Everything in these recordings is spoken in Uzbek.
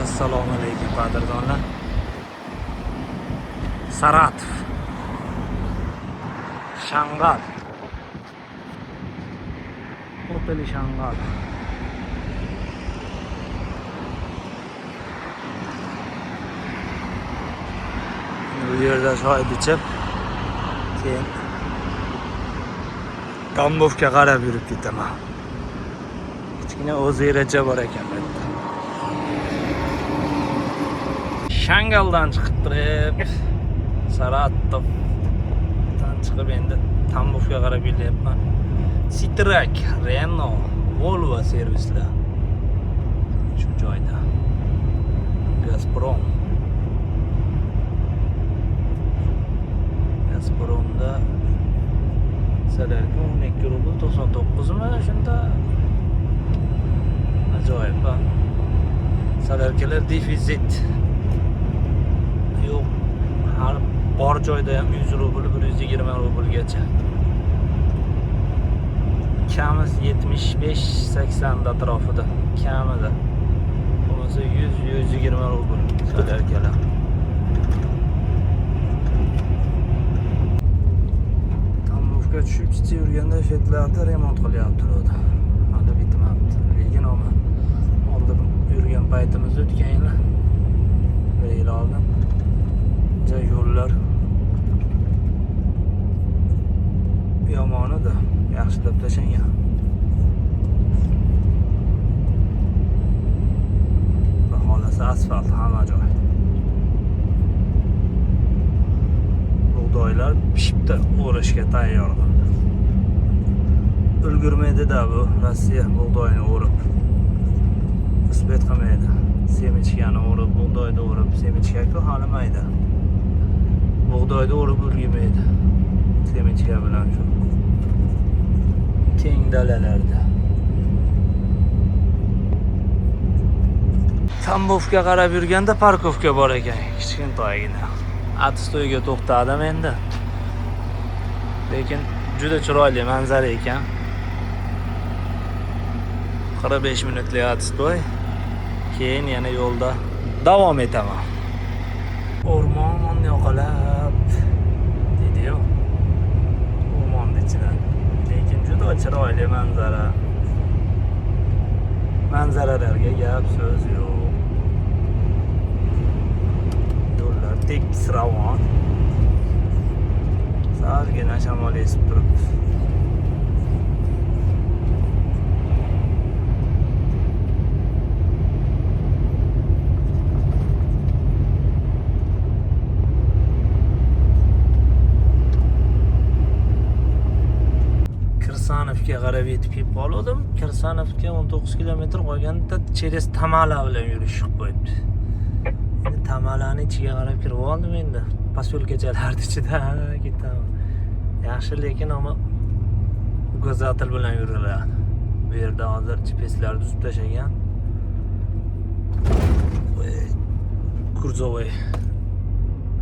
Assalomu alaykum, qadrdonlar. Saratov. Shangal. Oteli Shangal. Bu yerda choy ichib, keyin Tambovga qarab yurib ketaman. Kichkina озеро cha bor ekan bu yerda. Shangaldan chiqib turib, Saratovdan chiqib endi Tambovga qarab kelyapman. Sitrak, Renault, Volvo servislar shu joyda. Gazprom. Gazpromda Salarga 12 rubl 99 mi shunda? Ajoyib, ha. Salarkalar defitsit. Yo'q, har bor joyda ham 100 rubl, 120 rublgacha. Kami 75-80 atrofida kamida. Bo'lmasa 100-120 rubl salarkalar. Tambovga tushib chicha yurganda shetlarda remont qilyapti turadi. Hali bitmabdi. Lekin ama oldin yurgan paytimizda, o'tgan yili, bir yil oldin, ja yo'llar yomon edi. Yaxshilab tashlangan. Xudo xohlasa, asfalt hamma joy. Bug'doylar pishibdi, o'rishga tayyor. Ulgurmaydi-da bu Rossiya bug'doyni o'rib. Успеть qilmaydi. Семечка ni o'rib, bug'doyni o'rib, семечка-ku hali mayda. Bug'doyni o'rib ulgurmaydi. Семечка bilan shu. Keng dalalarda. Tambovga qarab yurganda парковка bor ekan, kichkintoygina. Отстой ga to'xtadim endi. Lekin juda chiroyli manzara ekan. 45 minutlik отстой. Keyin yana yo'lda davom etaman. O'rmon yoqalab deydi-yu. O'rmonni ichidan. Lekin juda chiroyli manzara. Manzaralarga gap so'z yo'q. Yo'llar tekis, ravon. Salgina shamol esib turibdi. Kirsanovga qarab yetib kelib qoldim. Kirsanovga 19 kilometr qolganda через Tamala bilan yurish qo'yibdi. Endi Tamalani ichiga qarab kirib oldim endi. Поселка chalarni ichida ketaman. Yaxshi, lekin ammo указатель bilan yuriladi. Bu yerda hozir GPSlar tuzib tashlagan. Грузовой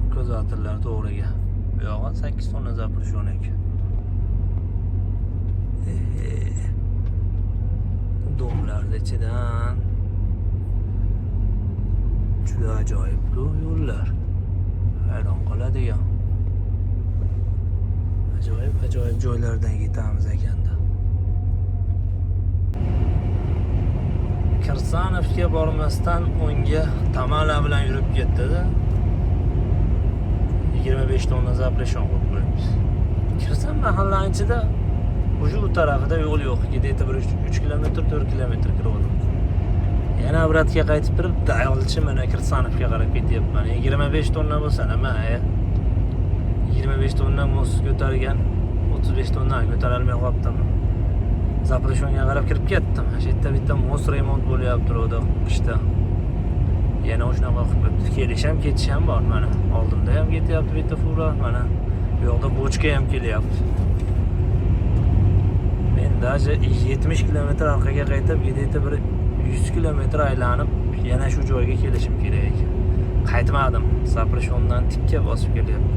указатель lar to'g'riga. Bu yog'i 8 tonna запрещен ekan. Дом larni ichidan juda ajoyib-ku yo'llar. Hayron qoladigan. Ajoyib ajoyib joylardan ketamiz ekanda. Kirsanovga bormasdan o'ngga Tamala bilan yurib ketdi-da. 25 tonna запрещен qo'yib qo'yibdi. Kirsam, mahallani ichida уже u tarafida yo'l yo'q. Где-то bir 3 kilometr, 4 kilometr kirgandim. Yana обратно ga qaytib turib, dayolchi mana Kirsanovga qarab ketyapman. 25 tonna bo'lsa nima? 25 tonna мост ko'targan, 35 tonna ko'tarolmay qolibdim. Запрещен ga qarab kirib ketdim. Shu yerda bitta мост remont bo'lyapti turuvdi qishda. Yana shunaqa qilib qo'yibdi. Kelish ham, ketish ham bor mana. Oldimda ham ketyapti bitta fura, mana. Bu yoqda bochka ham kelyapti. Men даже 70 kilometr orqaga qaytib, где-то bir 100 kilometr aylanib, yana shu joyga kelishim kerak ekan. Qaytmadim. Запрещен dan tikka bosib kelyapti.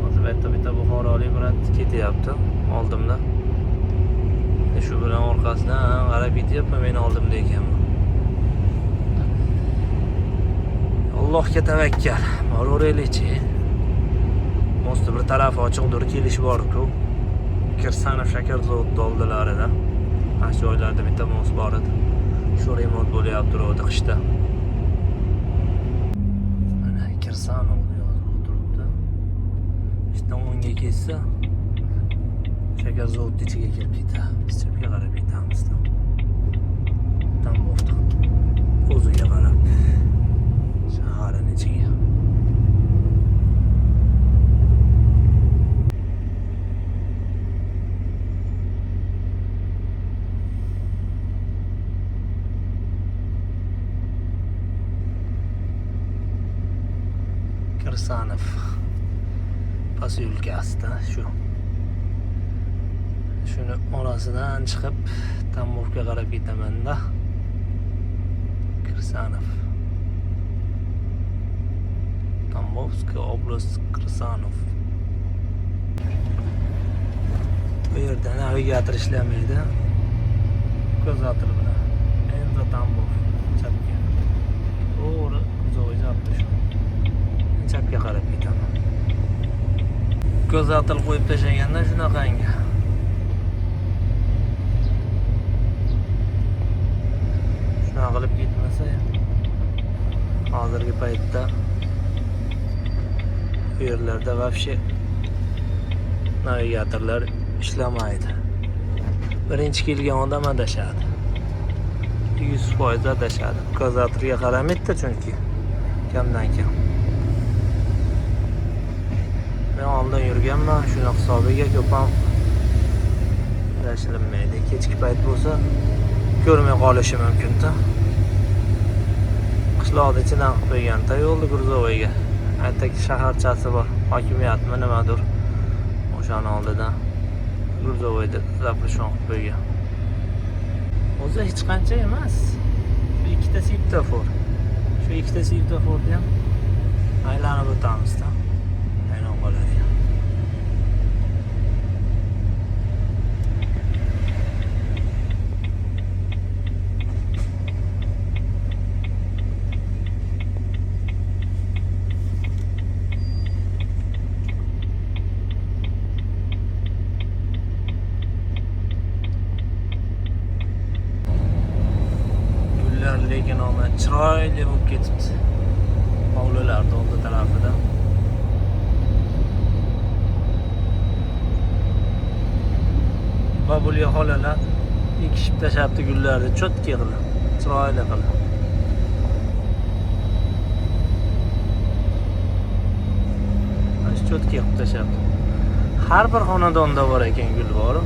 Hozir bu yerda bitta buxorolik брат ketyapti oldimda. Shu bilan orqasidan qarab ketyapman, meni oldimda ekan bu. Allohga tavakkal. Boraveraylikchi. Mostni bir tarafi ochiqdir, kelish bor-ku. Kirsanov shakar zavodi oldilarida. Mana shu joylarda bitta most bor edi. Shu remont bo'lyapti turibdi qishda. Mana Kirsanov yozib o'tiribdi. Ishdan o'ngga ketsa shakar zavodni ichiga kirib ketadi. Biz chapga qarab ketamiz. Tambovni o'ziga qarab shaharning ichiga. Kirsanov posyolkasida shu. Shuni orasidan chiqib Tambovga qarab ketaman-da. Kirsanov. Tambovskая область, Kirsanov. Bu yerda navigator ishlamaydi. Указатель bilan. Endi Tambov chapga. To'g'ri, Kuzovga shu. Chapga qarab ketaman. Указатель qo'yib tashlaganda shunaqangi. Shunaqa qilib ketmasa, hozirgi paytda bu yerlarda вообще navigatorlar ishlamaydi. Birinchi kelgan odam adashadi. 100% adashadi. Указатель ga qaramaydi chunki kamdan kam. Men oldin yurganman, shuni hisobiga ko'p ham adashilinmaydi. Kechki payt bo'lsa ko'rmay qolishi mumkin-da. Qishloqni ichidan qilib qo'ygan-da yo'lni Грузовойga. Aytak shaharchasi bor, hokimiyatmi nimadir. O'shani oldidan Грузовойda запрещен qilib qo'ygan. O'zi hech qancha emas. Shu ikkita svetofor. Shu ikkita svetoforni ham aylanib o'tamiz-da. Aylan qoladi. Gullar lekin omad chiroyli bo'lib ketibdi. Hovlilarni oldi tarafida. Babulya xolalar ekishib tashlabdi gullarni, чётко qilib, chiroyli qilib. Mana shu чётко qilib tashlabdi. Har bir xonadonda bor ekan gul bor.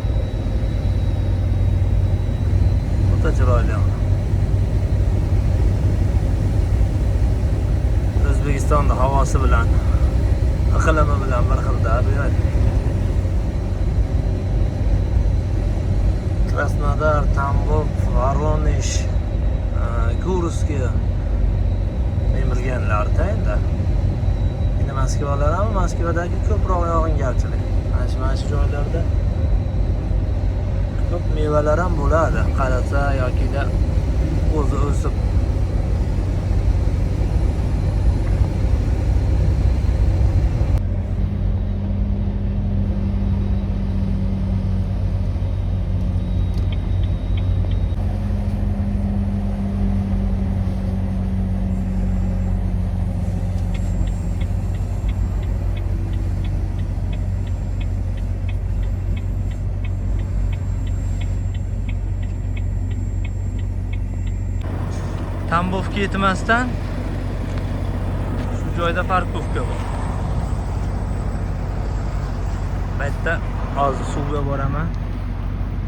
O'ta chiroyli. O'zbekistonda havosi bilan, iqlimi bilan bir xilda bu yer. Krasnodar, Tambov, Voronezh, Kursk men bilganlarda endi. Endi Moskvalar ham, Moskvadagi ko'proq yog'ingarchilik. Mana shu joylarda ko'p mevalar ham bo'ladi. Qarasa yokida o'zi o'sib. Tambovga yetmasdan shu joyda парковка bor. Bu yerda hozir suvga boraman.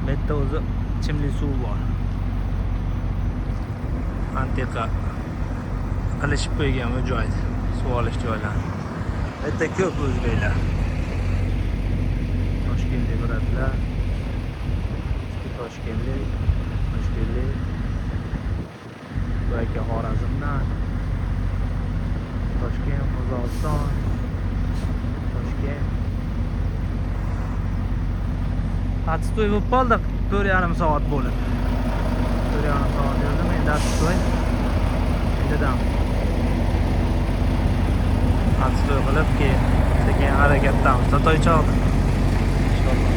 Bu yerda o'zi ichimlik suv bor. Antiqa qilishib qo'ygan bu joyda suv olish joylari. Bu yerda ko'p o'zbeklar. Toshkentlik брат lar, Toshkentlik, Toshkentlik. Bu aka Xorazmdan, Toshkent, Qozog'iston, Toshkent. Отстой bo'lib qoldi, 4,5 soat bo'ldi. 4,5 soat yurdim, endi отстой. Endi dam. Отстой qilib, keyin sekin harakatdamiz. Totoychog'da. Inshaalloh.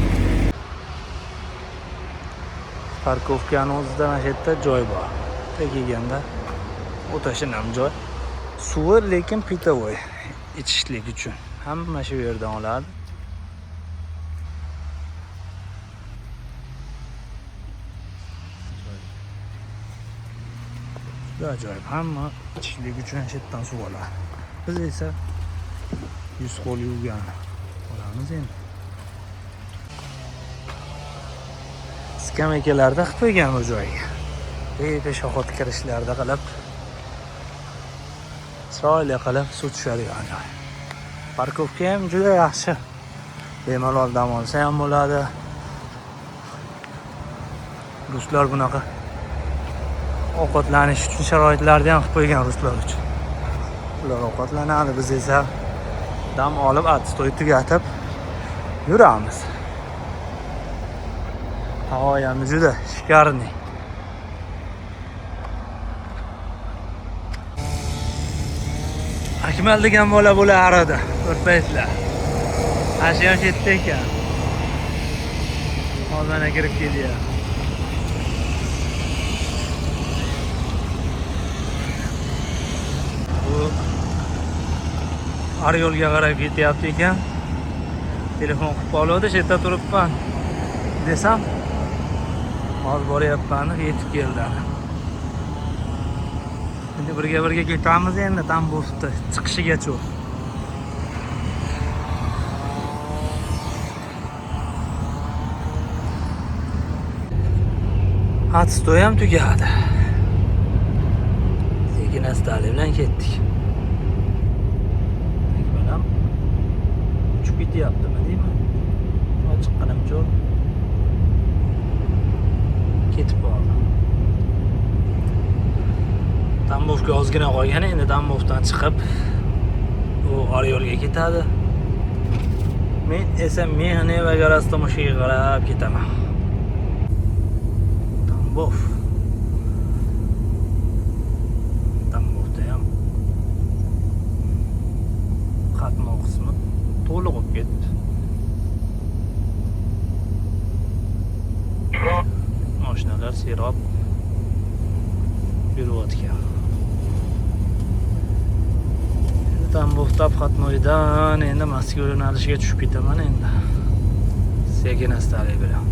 Парковка ni o'zida mana shu yerda joy bor. Kelganda o'tashin ham joy. Suvi lekin питьевой, ichishlik uchun. Hamma shu yerdan oladi. Juda ajoyib. Hamma ichishlik uchun shu yerdan suv oladi. Biz esa yuz qo'l yuvgan olamiz endi. Skameykalarda qilib qo'ygan bu joyga. Пешеход kirishlarda qilib, chiroyli qilib suv tushadigan joy. Парковка ham juda yaxshi. Bemalol dam olsa ham bo'ladi. Ruslar bunaqa ovqatlanish uchun sharoitlarni ham qilib qo'ygan ruslar uchun. Ular ovqatlanadi, biz esa dam olib, отстой tugatib yuramiz. Havo ham juda шикарный. Akmal degan bola bo'lar edi bir paytlar. Ana shu ham shu yerda ekan. Hozir mana kirib kelyapti. Bu Oryolga qarab ketyapti ekan. Telefon qilib qoluvdi, shu yerda turibman desam, hozir boryapman deb yetib keldi. Endi birga birga ketamiz endi Tambovni chiqishigacha. Отстой ham tugadi. Sekin astalik bilan ketdik. Akmal uchib ketyaptimi deyman. Ochiqqanimcha ketib qoldi. Tambovga ozgina qolgan, endi Tambovdan chiqib u Oryolga ketadi. Men esa Mehne va Gorastomushiga qarab ketaman. Tambov. Tambovda ham qatnov qismi to'liq bo'lib ketdi. Mashinalar serob yurayotgan. Endi Tambovda обходной dan endi Moskva yo'nalishiga tushib ketaman endi. Sekin astalik bilan.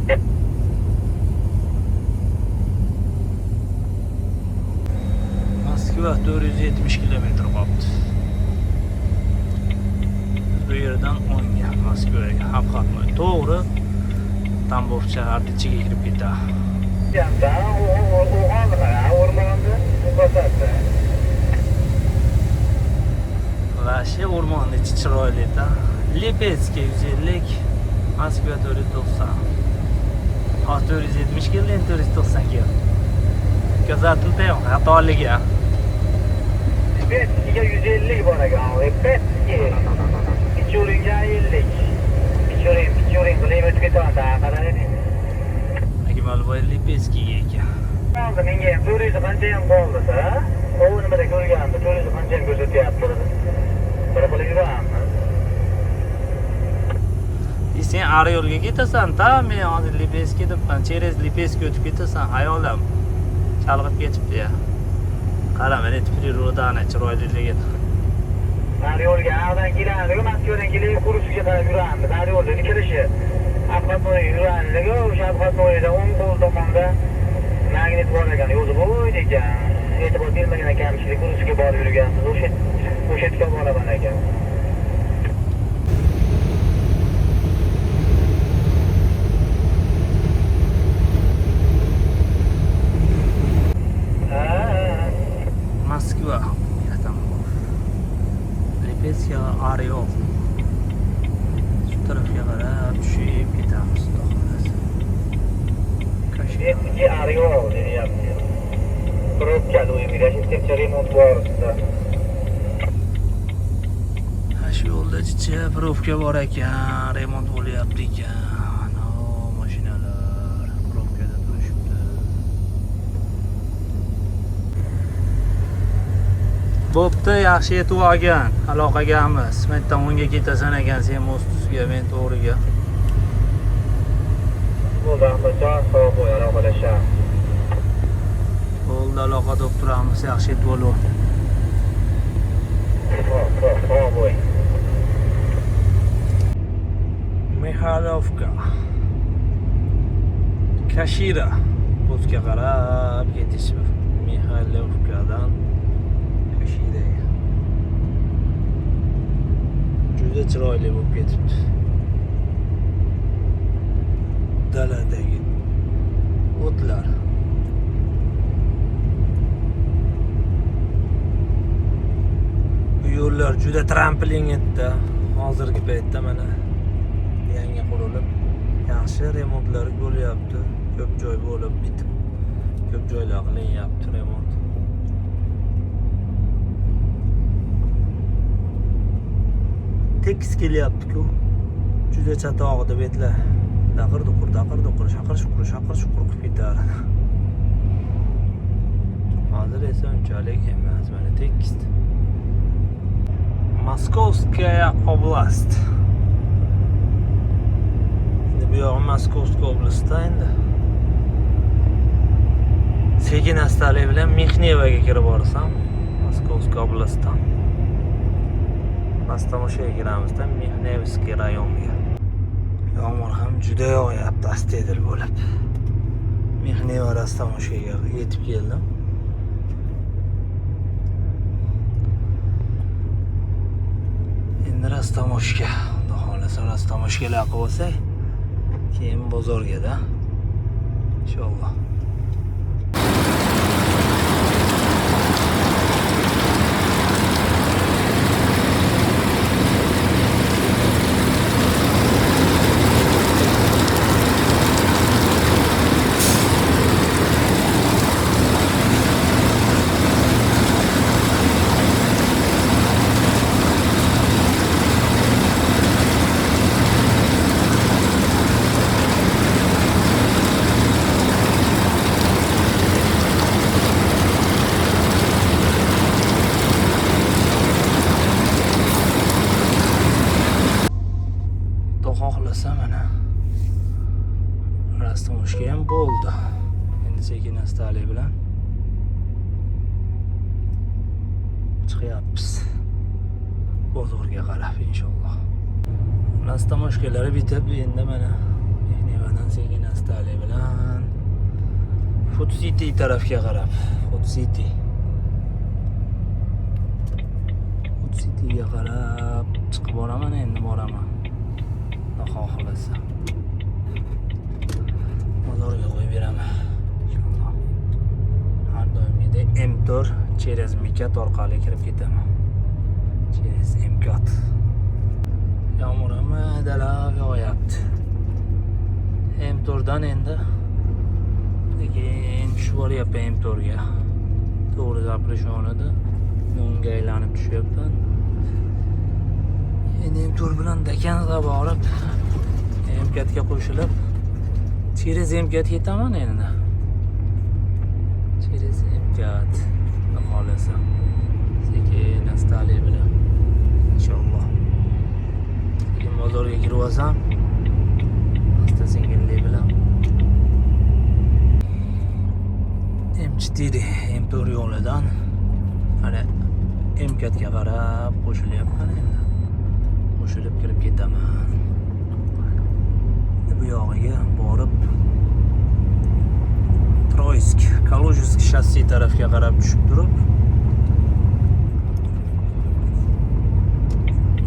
Moskva 470 kilometr qolibdi. Biz bu yerdan o'ngga Moskvaga обходной to'g'ri Tambov shahar ichiga kirib ketadi. O'rmonni bosadi. Вообще o'rmonni ichi chiroyli-da. Lipetskiy 150, Moskva 490. Ha, 470 keldi, endi 490 keldi. Ko'zatildi ham xatoligi. Lipetskiga 150 bor ekan. Lipetskiy. Michuringa 50. Michurin, Michurin qilib o'tib ketaman, qadar eding. Akmalboy Lipetskiyga ekan. Qoldi menga ham 400 qancha ham qoldi-da. U nimada ko'rgandim, 400 qancha ham ko'rsatyapti. Bir qilib yuramiz. Sen Oryolga ketasan, ta men hozir Lipetskiy debman, через Lipetskiy o'tib ketasan, hayolim chalg'ib ketibdi ya. Qara, mana природа ni chiroyliligini. Yo'lga ag'dan keladi, Moskvadan kelib Kurskga qarab yuramiz. Yo'lda kirishi. Обходной yuramiz, o'sha обходной da o'ng qo'l tomonda magnit bor ekan, yo'li bo'yida ekan. E'tibor bermagan ekanmiz, Kurskga borib yurganmiz. O'sha yerga boraman ekan. Ha. Moskva, Tambov. Lipetskiy, Oryol. Shu tarafga qarab tushib ketamiz, xudo xohlasa. Lipetskiy Oryol deyapti. Пробка o'yim, remont bor ustida. Ha, shu yo'lda jicha пробка bor ekan, remont bo'lyapti ekan. O, mashinalar пробка da turishibdi. Bo'pti, yaxshi yetib olgan. Aloqagamiz. Mendan o'ngga ketasan ekan, sen мост ustiga, men to'g'riga. Bo'ldi, Ahmadjon, sog' bo'l, aloqalashamiz. Bo'ldi, aloqada bo'lib turamiz, yaxshi yetib ol. Xo'p, xo'p, sog' bo'l. Mixaylovka. Kashira. O'tga qarab ketish. Mixaylovkadan Kashiraga. Juda chiroyli bo'lib ketibdi. Daladagi o'tlar. Bu yo'llar juda tramplin edi. Hozirgi paytda mana yangi qurilib, yaxshi remontlar bo'lyapti. Ko'p joy bo'lib bitib, ko'p joylar qilinyapti remont. Tekis kelyapti-ku. Juda chatoq edi betlar. Daqir duqur, daqir duqur, shaqir shuqur, shaqir shuqur qilib ketardi. Hozir esa unchalik emas, mana tekis. Московская область. Endi bu yog'i Московская область da endi. Sekin astalik bilan Mixnevaga kirib borsam, Московская область dan. Pastdan o'sha kiramizda Mixnevskiy rayoniga. Yomg'ir ham juda yog'yapti, astedil bo'lib. Mixneva Rastamoshkaga yetib keldim. Endi Rastamoshka, Xudo xohlasa Rastamoshkalar qilib olsak, keyin bozorga-da. Inshaalloh. Xudo xohlasa mana Rastamoshka ham bo'ldi. Endi sekin astalik bilan chiqyapmiz. Bozorga qarab inshaalloh. Rastamoshkalari bitib, endi mana Mehnevadan sekin astalik bilan Food City tarafga qarab, Food City. Food Cityga qarab chiqib boraman, endi boraman. Xudo xohlasa. Bozorga qo'yib beraman. Inshaalloh. Har doimgidek M4 через МКАД orqali kirib ketaman. Через МКАД. Yomg'ir ham maydalab yog'yapti. M4 dan endi keyin tushib boryapman M4 ga. To'g'ri запрещен edi. O'ngga aylanib tushyapman. Endi M4 bilan до конца borib МКАДga qo'shilib через МКАД ketaman endi. Через МКАД. Xudo xohlasa. Sekin astalik bilan. Inshaalloh. Sekin bozorga kirib olsam, asta sekinlik bilan M4 M4 yo'lidan mana МКАДga qarab qo'shilyapman endi. Qo'shilib kirib ketaman. Endi bu yog'iga borib Troitsk, Kalujskiy шоссе tarafga qarab tushib turib,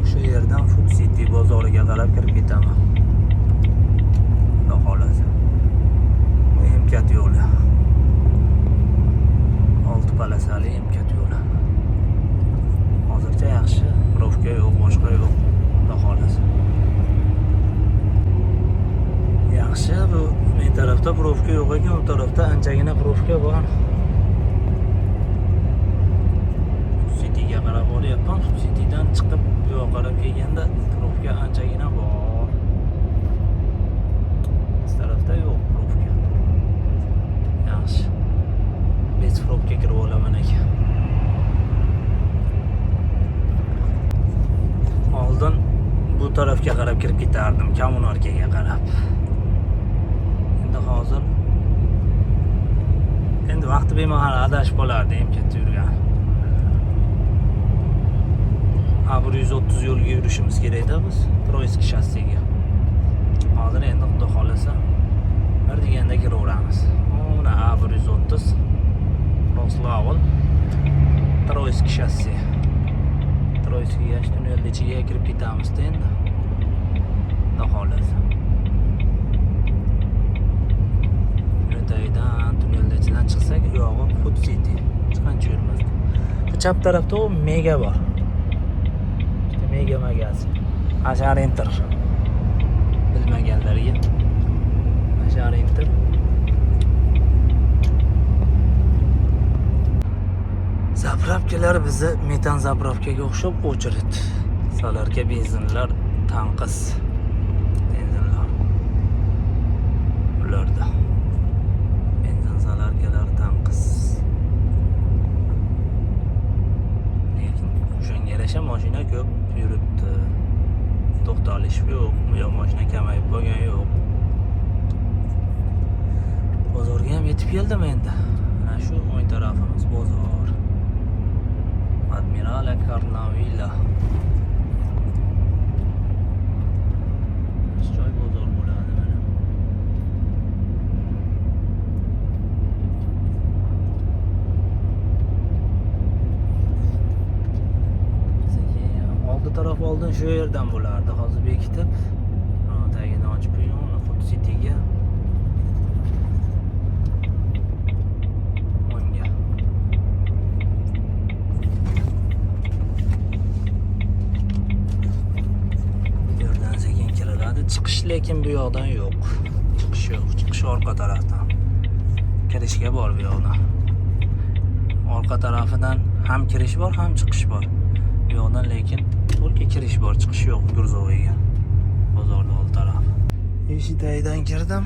o'sha yerdan Food City bozoriga qarab kirib ketaman. Xudo xohlasa. Bu МКАД yo'li. Olti полоса li МКАД yo'li. Hozircha yaxshi, пробка yo'q, boshqa yo'q. Xudo xohlasa. Yaxshi, bu men tarafda пробка yo'q ekan, u tarafda anchagina пробка bor. Food Cityga qarab boryapman. Food Citydan chiqib bu yoqqa qarab kelganda пробка anchagina bor. Biz tarafda yo'q пробка. Yaxshi. Без пробка kirib olaman ekan. tarafga qarab kirib ketardim, Kommunarkaga qarab. Endi hozir endi vaqti bemahal adashib qolardi ham katta yurgan. A130 yo'lga yurishimiz kerakda biz, Troitskiy shossega. Hozir endi xudo xolasa bir deganda kiraveramiz. Mana A130 Roslavl Troitskiy shosse. Troitskiy yash tunnelni ichiga kirib ketamiz endi. Xudo xolasa. Shuni tagidan tunnelni ichidan chiqsak, u yog'i Food City. Hech qancha yurmasdi. Bu chap tarafda u Mega bor. İşte Mega magazin. Ashar Enter. Bilmaganlarga. Ashar Enter. Заправка lar bizni metan заправка ga o'xshab очередь. Solarka, benzinlar tanqis. Benzinlar. Ularda. Benzin solarkalar tanqis. Lekin o'shanga yarasha mashina ko'p yuribdi. To'xtalish yo'q, yo mashina kamayib qolgan yo'q. Bozorga ham yetib keldim endi. Mana shu o'ng tarafimiz bozor. Admirala Karnavila. Shu joy bozor bo'ladi mana. Sekin oldi taraf oldin shu yerdan bo'lardi. Hozir bekitib, tagini ochib qo'ygan, uni Food Cityga. O'ngga. Bu yerdan sekin kiriladi. Chiqish lekin bu yoqdan yo'q. Chiqish yo'q. Chiqish orqa tarafdan. Kirishga bor bu yoqdan. Orqa tarafidan ham kirish bor, ham chiqish bor. Bu yoqdan lekin только kirish bor, chiqish yo'q Грузовойga. Bozorning old tarafi. Eshik tagidan kirdim.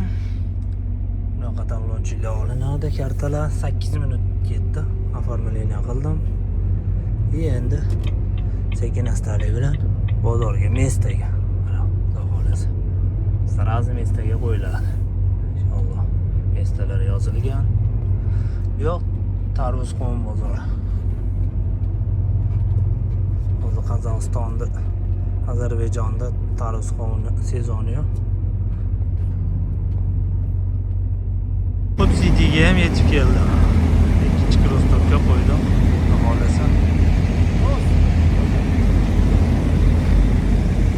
Bunaqa talonchilar olinadi, kartalar 8 minut ketdi. Оформление qildim. Endi sekin astalik bilan bozorga, место ga. Mana xudo xolasa. Сразу место ga qo'yiladi. Inshaalloh. Место lar yozilgan. Yo'q, Tarvuzxon bozori. Hozir Qozog'istonda, Ozarbayjonda tarvuzxon sezoni yo'q. Food Cityga ham yetib keldim. Ikkinchi грузстопga qo'ydim. Xudo xolasa.